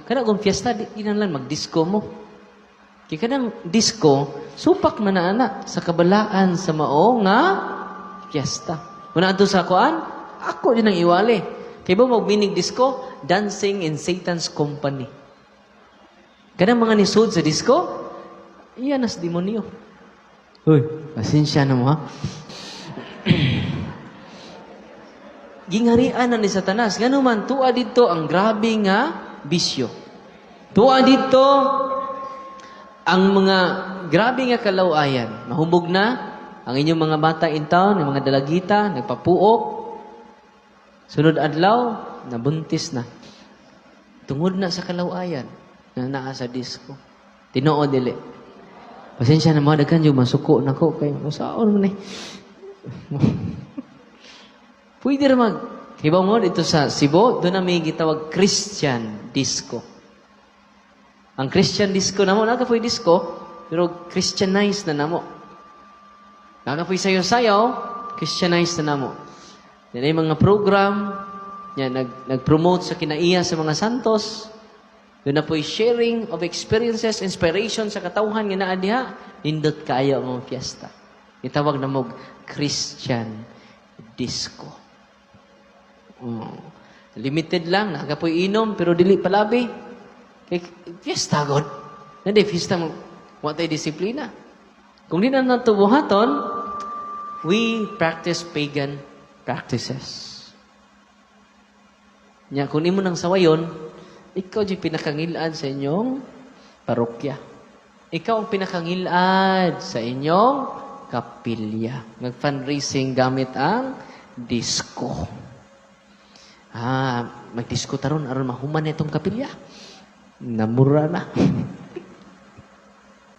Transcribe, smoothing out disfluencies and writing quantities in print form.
Kana kung fiesta, di kinahanglan mag-disco mo. Kay kanang disco, supak man na ana sa kabalaan sa mao nga fiesta. Muna adto sa kuan, ako din ang iwali. Kay ba mo meaning disco? Dancing in Satan's company. Kanang mga nisud sa disco, iyan nas demonyo. Uy, pasensya na mo ha. Gingharian na ni Satanas. Ngano man, tuwa dito ang grabe nga bisyo. Tuwa dito ang mga grabe nga kalawayan. Mahubog na ang inyong mga bata in town, yung mga dalagita, nagpapuok. Sunod adlaw, nabuntis na. Tungod na sa kalawayan na naa sa disco. Tinuod dili? Pasensya na mga daghan yung masuko nako kay usaon man eh. Pwede ra mag Hibaw mo dito sa Cebu, doon na may gitawag Christian disco. Ang Christian disco namo, naa po'y disco, pero Christianized na namo. Naa po'y sayo-sayaw, Christianized na namo. Yan ay mga program, yan, nag-promote sa kinaiya sa mga santos. Doon na po'y sharing of experiences, inspiration sa katawhan nga naa diha. Nindot kaayo ang mga fiesta. Itawag na mo Christian disco. Oh. Limited lang, naa po'y inom, pero dili palabi. Kay fiesta god. Hindi, fiesta mo, wa tay disiplina. Kung di na nato buhaton, we practice pagan practices. Nya, kung imo nang sawayon, ikaw di pinakangilad sa inyong parokya. Ikaw ang pinakangilad sa inyong kapilya. Nag-fundraising gamit ang disco. Ah, mag-disco taron aron mahuman na itong kapilya. Namura na.